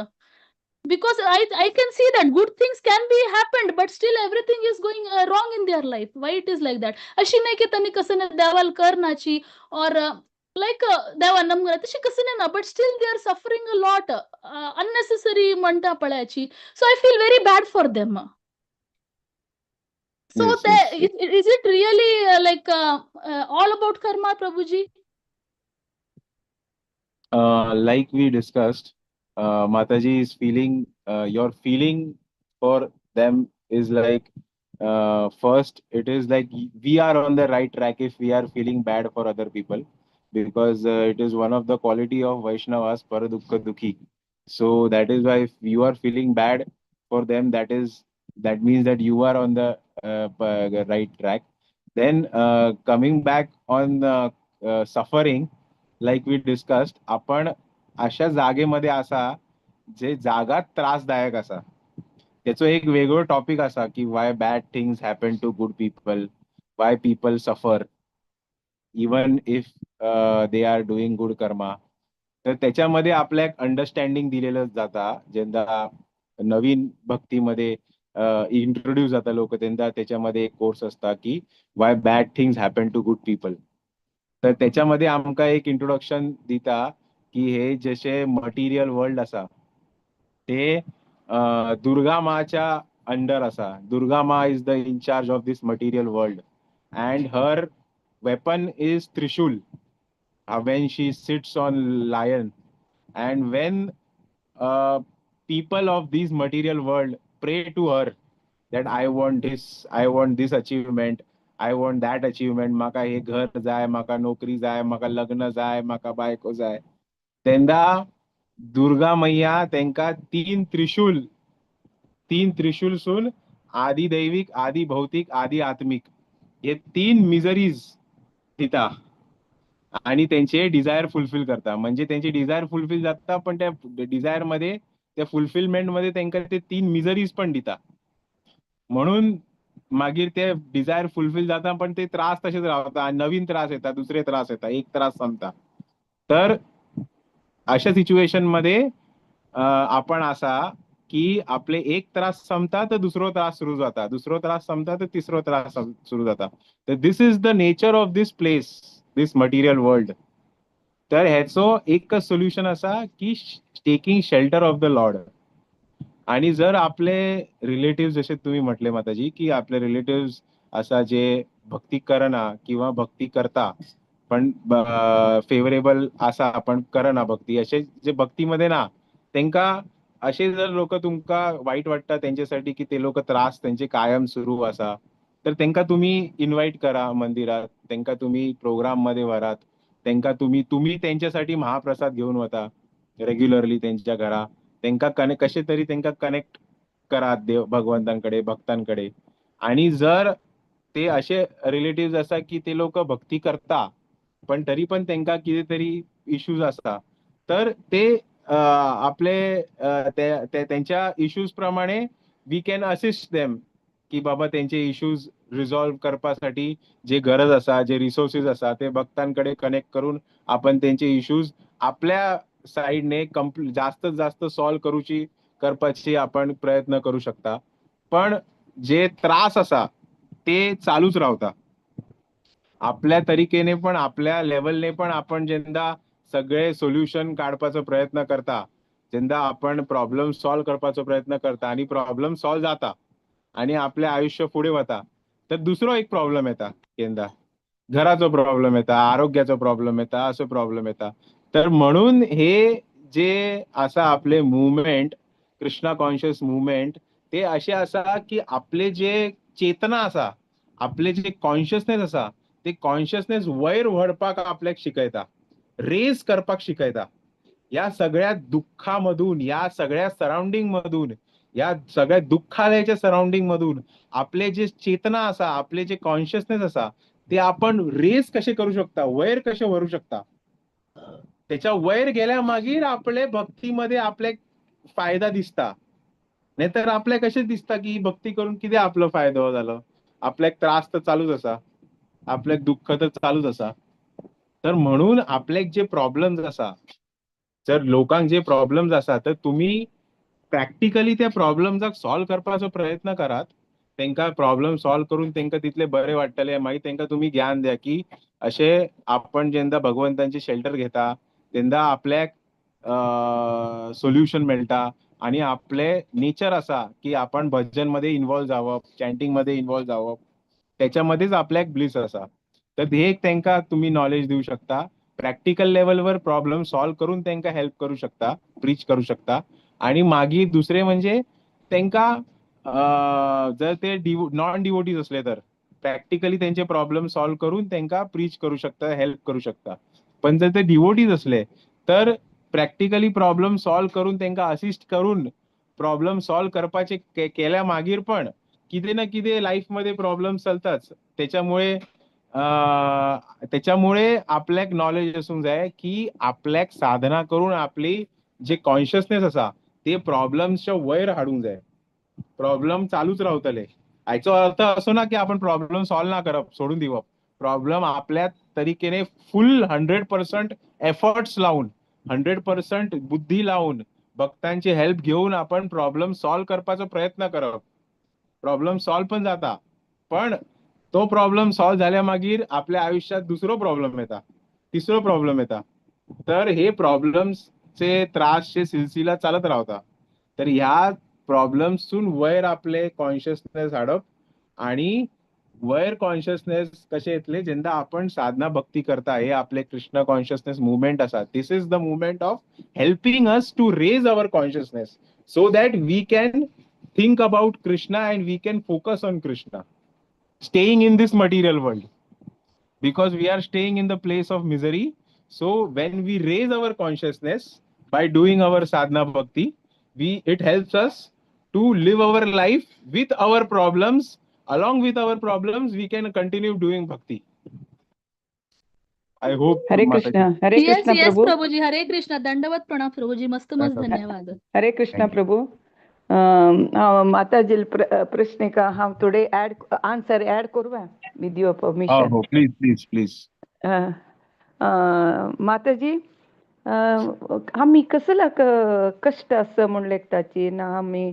Because I can see that good things can be happened, but still everything is going wrong in their life. Why it is like that? अशी नाही की त्यांनी कसं नाही देवाल करनाची और लाईक देवा नमगर तशी कसं नाही ना, but still they are suffering a lot unnecessary म्हणता पळयाची. So I feel very bad for them. So is it really like all about karma, Prabhuji? Like we discussed, Mataji is feeling, your feeling for them is like, first, it is like we are on the right track if we are feeling bad for other people, because it is one of the quality of Vaishnavas, paradukha dukhi. So that is why if you are feeling bad for them, that means that you are on the right track. Then coming back on suffering, like we discussed, आपण अशा जागेमध्ये असा जे जागा त्रासदायक असा, त्याचो एक वेगळो टॉपिक असा की why bad things happen to good people, why people suffer even if they are doing good karma. तर त्याच्यामध्ये आपल्या एक अंडरस्टँडिंग दिलेलं जाता. जेन्ना नवीन भक्तीमध्ये इंट्रोड्यूस जाता लोक, तेंका त्याच्यामध्ये एक कोर्स असता की why bad things happen to good people. तर त्याच्यामध्ये आमकां एक इंट्रोडक्शन दिता की हे जशे मटेरियल वर्ल्ड आसा ते दुर्गा माच्या अंडर आसा. दुर्गा मा is the incharge of this material world and her weapon is Trishul, when she sits on lion. And when people of this material world pray to her that I want this, I want this achievement, I want that achievement, म्हाका हे घर जाय, म्हाका नोकरी जाय, म्हाका लग्न जाय, म्हाका बायको जाय, तेन्ना दुर्गा मैया तेंका तीन त्रिशूल, तीन त्रिशूलसून आदि दैविक, आदि भौतिक, आदि आत्मिक हे तीन मिजरीज दिता आणि त्यांचे डिझायर फुलफिल करता. म्हणजे त्यांचे डिझायर फुलफिल जाता, पण त्या डिझायर मध्ये, त्या फुलफिलमेंट मध्ये त्यांका ते तीन मिजरीज पण दिता. म्हणून मागीर ते डिझायर फुलफिल जाता, पण ते त्रास तशेच रावता आणि नवीन त्रास येता, दुसरे त्रास येता, एक त्रास संपता. तर अशा सिच्युएशन मध्ये आपण असा की आपले एक त्रास संपता तर दुसरो त्रास सुरू जाता, दुसरो त्रास संपता तर तिसरो त्रास सुरू जाता. तर this is the nature of this place, this material world. तर ह्याचो एकच सोल्युशन असा की taking shelter of the Lord. आणि जर आपले रिलेटिव्ह, जसे तुम्ही म्हटले माताजी, की आपले रिलेटिव्ह असा जे भक्ती करना किंवा भक्ती करता पण फेवरेबल असा पण करना भक्ती, असे जे भक्तीमध्ये ना तेंका असे जर लोक तुमका वाईट वाटता त्यांच्यासाठी की ते लोक त्रास त्यांचे कायम सुरू असा, तर तेंका तुम्ही इन्व्हाइट करा मंदिरात, तेंका तुम्ही प्रोग्राम मध्ये व्हरात, तेंका तुम्ही तुम्ही त्यांच्यासाठी महाप्रसाद घेऊन वता रेग्युलरली त्यांच्या घरा, तेंका कनेक्ट कसे तरी तेंका कनेक्ट करा देव भगवंतांकडे, भक्तांकडे. आणि जर ते असे रिलेटिव्ह असा की ते लोक भक्ती करता पण तरी पण तेंका कितें तरी इश्यूज आसा, तर ते आपले त्यांच्या इश्यूज प्रमाणे we can assist them की बाबा त्यांचे इश्यूज रिझॉल्व करपासाठी जे गरज आसा, जे रिसोर्सेस आसा, ते भक्तांकडे कनेक्ट करून आपण त्यांचे इश्यूज आपल्या साईडने जास्त जास्त सॉल्व करूची करपाची आपण प्रयत्न करू शकता. पण जे त्रास असा ते चालूच रावता. आपल्या तरीकेने पण, आपल्या लेवलने पण आपण जेन्ना सगळे सोल्युशन काडपाचो प्रयत्न करता, जेन्ना आपण प्रॉब्लेम सॉल्व करपाचो प्रयत्न करता आणि प्रॉब्लेम सॉल्व जाता आणि आपले आयुष्य फुडें वता, तर दुसरो एक प्रॉब्लम येता. केन्ना घराचो प्रॉब्लम येता, आरोग्याचो प्रॉब्लम येता, असो प्रॉब्लम येता. तर म्हणून हे जे आसा आपले मुवमेंट, कृष्णा कॉन्शियस मुवमेंट, ते असे आसा की आपले जे चेतना आसा, आपले जे कॉन्शियसनेस आसा, ते कॉन्शियसनेस वयर व्हरपाक आपल्याक शिकयता, रेज करपाक शिकयता. या सगळ्या दुःखामधून, या सगळ्या सराउंडिंग मधून, या सगळ्या दुःखालयाच्या सराउंडिंग मधून आपले जे चेतना आसा, आपले जे कॉन्शियसनेस आसा, ते आपण रेज कसे करू शकता, वयर कसे व्हरू शकता. त्याच्या वयर गेल्या मागीर आपले भक्तीमध्ये आपले फायदा दिसता. नाहीतर आपल्याक कशें दिसता की भक्ती करून कितें आपलो फायदो जालो, आपल्याक त्रास तर चालूच आसा, आपल्याक दुःख तर चालूच आसा. तर म्हणून आपल्याक जे प्रॉब्लम्स आसा, जर लोकांक जे प्रॉब्लम्स आसा, तर तुम्ही प्रॅक्टिकली त्या प्रॉब्लम्साक सॉल्व करपाचो प्रयत्न करात. तांकां प्रॉब्लम सॉल्व करून तांकां तितले बरे वाडटले. मागीर तांकां तुमी ज्ञान द्या की अशें आपण जेन्ना भगवंतांचे शेल्टर घेता तेन्ना आपल्याक सोल्युशन मेळटा आणि आपले नेचर आसा की आपण भजन मध्ये इन्वॉल्व जावप, चॅन्टिंग मध्ये इन्वॉल्व जावप, त्याच्यामध्येच आपल्याक ब्लिस आसा. तर हे एक तांकां तुमी नॉलेज दिवं शकता. प्रॅक्टिकल लेवलवर प्रॉब्लम सॉल्व करून तांकां हेल्प करू शकता, प्रीच करू शकता. आणि मागीर दुसरे म्हणजे तांकां जर ते नॉन डिवोटीज असले तर प्रॅक्टिकली त्यांचे प्रॉब्लम सॉल्व करून तांकां प्रीच करू शकता, हेल्प करू शकता. पण जर ते डिवोटीज असले तर प्रॅक्टिकली प्रॉब्लम सॉल्व करून तांकां असिस्ट करून प्रॉब्लम सॉल्व करपाचे केल्या मागीर पण कितें ना कितें लायफ मध्ये प्रॉब्लम चलताच. त्याच्यामुळे आपल्याक नॉलेज आसूंक जाय की आपल्याक साधना करून आपली जे कॉन्शियसनेस आसा ते प्रॉब्लम्सच्या वयर हाडूंक जाय. प्रॉब्लम चालूच रावतले हाचो अर्थ असो ना की आपण प्रॉब्लम सॉल्व ना करप, सोडून दिवप. प्रॉब्लम आपल्या तरीकेने फुल 100% एफर्ट्स लावून, 100% बुद्धी लावून, भक्तांची हेल्प घेऊन आपण प्रॉब्लम सॉल्व करपाचो प्रयत्न करप. प्रॉब्लम सॉल्व पण जाता, पण तो प्रॉब्लम सॉल्व जाल्या मागीर आपल्या आयुष्यात दुसरो प्रॉब्लम येता, तिसरो प्रॉब्लम येता. तर हे प्रॉब्लम्सचे त्रासचे सिलसिला चालत रावता. तर ह्या प्रॉब्लम्सून वयर आपले कॉन्शियसनेस हाडप आणि वयर कॉन्शियसनेस कशें येतले जेन्ना आपण साधना भक्ती करता. हे आपले कृष्ण कॉन्शियसनेस मुवमेंट आसा. This is the movement of helping us to raise our consciousness so that we can think about Krishna and we can focus on Krishna staying in this material world, because we are staying in the place of misery. So when we raise our consciousness by doing our sadhana bhakti, we it helps us to live our life with our problems. Along with our problems, we can continue doing bhakti. I hope. Hare Mataji. Krishna, Hare yes Krishna yes Prabhu. Prabhuji, Hare Krishna, दंडवत प्रणाम प्रभुजी, मस्त मस्त, धन्यवाद. हरे कृष्ण Thank you. प्रभू. हांव माताजी प्रश्न का हांव थोडे ऍड आन्सर ऍड करूं विथ your permission? हो, प्लीज प्लीज प्लीज. माताजी, आमी कसला कश्ट आसा म्हूण लेखताची ना, आमी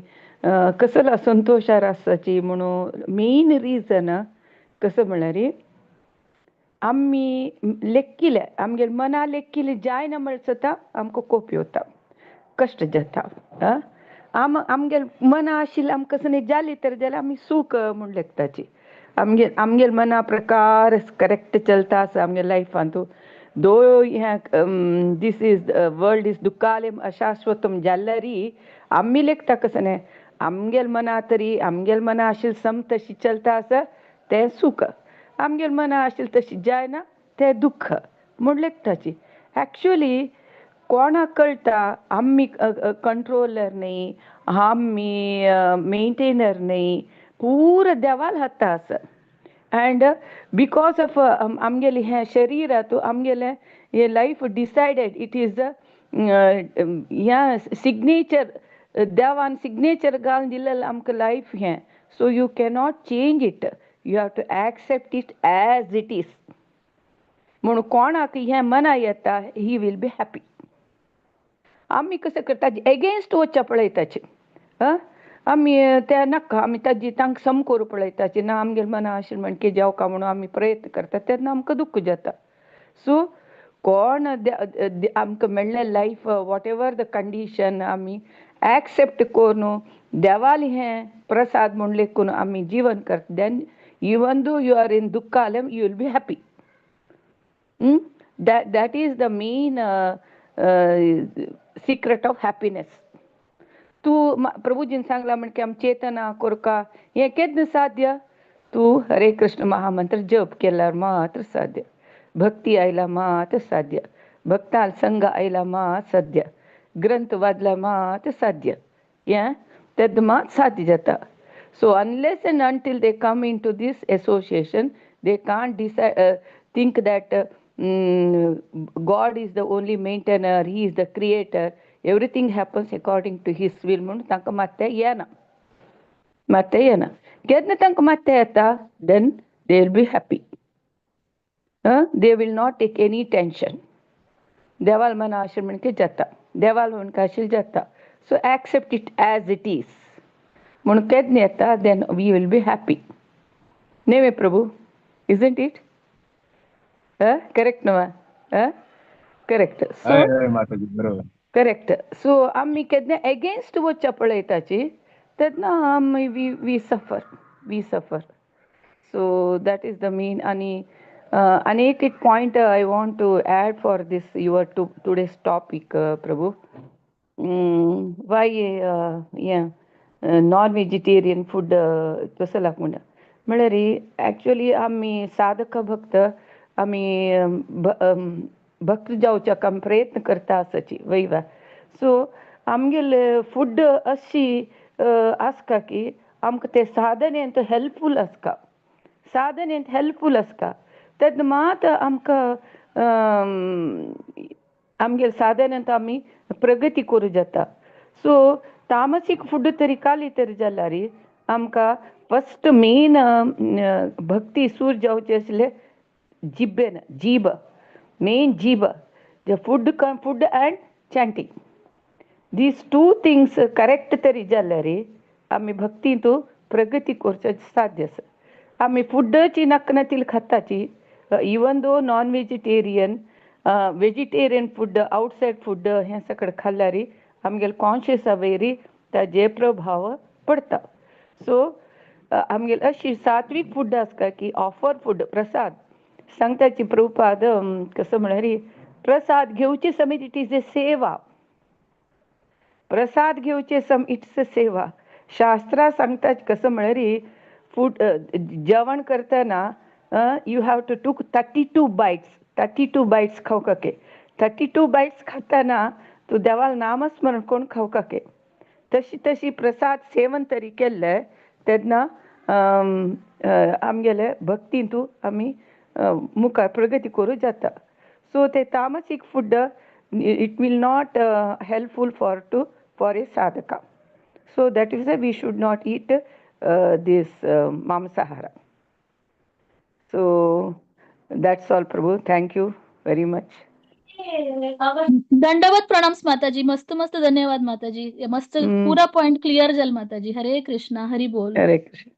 कसला संतोशार आसाची म्हणून मेन रिजन कसं म्हळ्यार आमी लेखिले आमगेले मना लेखिले जायना म्हळ्यार सुद्दां आमकां कोप येता, कश्ट जाता. आमगेले मना आशिल्लें आमकां कसं जाली तर जाल्यार आमी सूख म्हूण लेखताची. आमगेले मना प्रकार करेक्ट चलता आसा आमगे लायफांतू दो हें this is world is दुःखालयम अशाश्वतम जाल्यारी आमी लेखता कसं न्ही आमगेले मना तरी आमगेले मना आशिल्लें सम तशी चलता आसा तें सूख, आमगेले मना आशिल्लें तशी जायना तें दुःख म्हूण लेखताची. एक्चुली कोणाक कळटा आमी कंट्रोलर न्ही, आमी मेंटेनर न्ही, पुरो देवाल हाता आसा. अँड because of आमगेलें हें शरीरातू आमगेलें हें लायफ डिसायडेड, it is हें सिग्नेचर, देवान सिग्नेचर घालून दिलेलें आमकां लायफ हें. So you cannot change it, you have to accept it as it is. म्हणून कोणाक हें मना येता he will be happy. आमी कशें करता, एगेन्स्ट वचपा पळयताची. आमी ते नाका, आमी ताजी तांकां सम करूं पळयताची ना, आमगेले मना आशिल्लें म्हणकी जावका म्हणून आमी प्रयत्न करता तेन्ना आमकां दुख्ख जाता. सो कोण आमकां मेळ्ळें life, what ever the condition, आमी एक्सेप्ट करून देवालें हें प्रसाद म्हूण लेखून आमी जिवन करता, then Even though you are in दुःखालम you will be happy. That is the main secret of happiness. तूं प्रभुजीन सांगला म्हण की आम चेतना कोरका हें केन्ना साध्य? तूं हरे कृष्ण महामंत्र जप केल्यार मात्र साध्य, भक्ती आयला मात्र साध्य, भक्ताल संग आयला मात साध्य, ग्रंथ वाचला मात साध्य, हें तेन्ना मात साध्य जाता. So unless and until they come into this association they can't decide think that God is the only maintainer, he is the creator, everything happens according to his will म्हणून तांकां मात्तें येना, मात्तें येना. केन्ना तांकां मात्तें येता then they will be happy. They will not take any tension. देवाल मना अशें म्हणके जाता, देवाल म्हणका अशें जाता. So accept it as it is म्हणून केन्ना येता then we will be happy. न्ही प्रभू, isn't it? Correct न्हू? करेक्ट. सो माताजी बरोबर. करेक्ट. सो आमी केन्ना एगेन्स्ट वचपा पळयताची तेन्ना आमी we suffer, we suffer. So that is the main. आनी आनी एक एक point I want to add for this your today's topic Prabhu. Why हें नॉन वेजिटेरियन फूड कसो लाग म्हणटा म्हळ्यार एक्चुअली आमी साधक भक्त आमी भक्त जावच्याक आमी प्रयत्न करता आसाची वयवा. सो आमगेले फूड अशी आसता की आमकां ते साधनेंत हेल्पफूल आसता, साधनेंत हेल्पफूल आसता. तेन्ना मात आमकां आमगेले साधनेंत आमी प्रगती करूं जाता. सो तामसीक फूड तरी खाली तरी जाल्यार आमकां फस्ट मेन भक्ती सूर जावचे आसले जिब्बेन, जीब मेन जीब, the food food and chanting, these two things correct तरी जाल्यार आमी भक्तींत प्रगती करचो साध्य आसा. आमी फुडाची नकनतील खाताची, even though non vegetarian, vegetarian food, outside food हें सगळें खाल्यार आमगेले कॉन्शियसा वयर ताजे प्रभाव पडटा. सो आमगेले अशी सात्वीक फूड आसता की ऑफर फूड प्रसाद सांगताची प्रभुपाद कसो म्हळ्यार प्रसाद घेवची समेत it is a seva. प्रसाद घेवचे सम it's a seva. शास्त्रां सांगतात कसं म्हळ्यार फूड जेवण करतना you have to took 32 bites, 32 bites खावपाके. 32 bites खाताना तूं देवाल नामस्मरण कोण खावपाके. तशी तशी प्रसाद सेवन तरी केल्लें तेन्ना आमगेले भक्तींतू आमी मुखार प्रगती करूं जाता. सो ते तामसीक food it will not helpful for to for a sadhaka. So that is we should not eat this mamsahara. So that's all Prabhu, thank you very much. दंडवत प्रणाम माताजी, मस्त मस्त धन्यवाद माताजी, मस्त पुरा पॉइंट क्लिअर झाला माताजी. हरे कृष्णा, हरी बोल. हरे कृष्ण.